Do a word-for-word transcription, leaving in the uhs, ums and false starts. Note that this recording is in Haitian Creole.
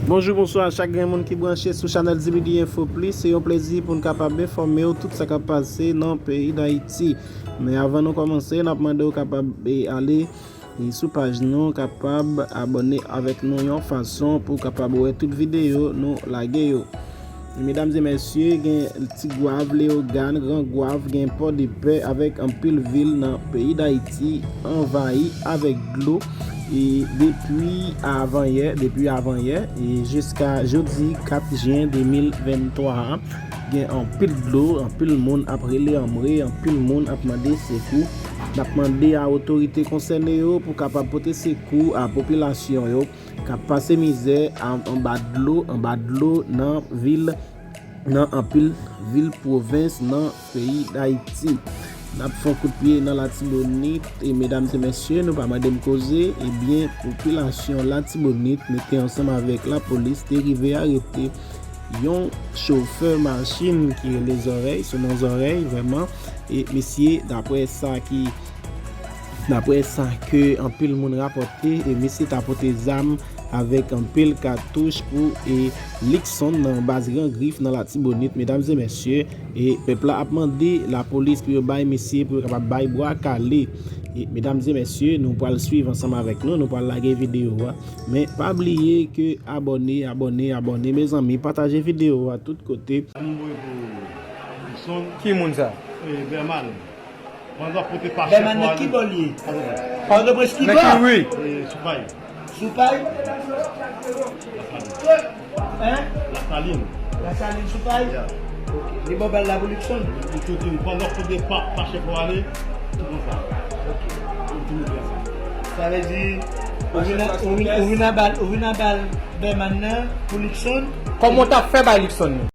Bonjou, bonswa a chak grenn moun ki branche sou chanèl D B D Info Plus. Se yon plezi pou n kapab enfòme w tout sa k ap pase nan peyi Dayiti. Men avan nou kòmanse, n ap mande w kapab e, ale e, sou paj nou, kapab abòne avèk nou yon fason pou w kapab wè tout videyo nou lage yo. E medam e mesye, gen Tigwav, Leyogàn, Gran Gwav, gen Pòdepè avèk anpil vil nan peyi Dayiti anvayi avèk dlo. E depi avanyè, depi avanyè, e jiska jodi kat jen de mil venntwa a, gen anpil dlo, anpil moun ap rele anmwe, anpil moun ap mande sekou. N ap mande a otorite konsène yo pou kapab pote sekou a popilasyon yo k ap pase mizè a, anba dlo, anba dlo nan vil, nan anpil vil pwovens nan peyi Dayiti. N ap fè yon kout pye nan Latibonit, e medam e mesye, nou pa mande m koze, ebyen, popilasyon Latibonit mete ansanm avèk lapolis te rive arete yon chofè machin ki rele Zòrèy, se non Zòrèy, vrèman, e mesye, daprè sa ki Daprè sa ke anpil moun rapòte, e misye ta pote zam avèk anpil katouch pou e Luckson nan baz Gran Grif nan Latibonit, medam e mesye, e pèp la ap mande lapolis pou yo bay misye, pou yo kapab bay bwa kale. E medam e mesye, nou pral swiv ansanm avèk nou, nou pral lage videyo a. Men pa bliye ke abòne, abòne, abòne, mezanmi, pataje videyo a tout kote. Ki moun sa? Bèman nan ki bò l ye? Pòtoprens ki bò? Sou Pay. Sou Pay? Hein? Lasalin. Lasalin sou Pay? Ok. Li ba w bal la pou Luckson? Li tout, pandan kote pa, pa chèf ou ale, tout konsa. Ok. Li tout konsa. Sa vle di, ou vin a, ou vin, ou vin a bal, ou vin a bal Bèman nan pou Luckson? Kòman w t ap fè bay Luckson?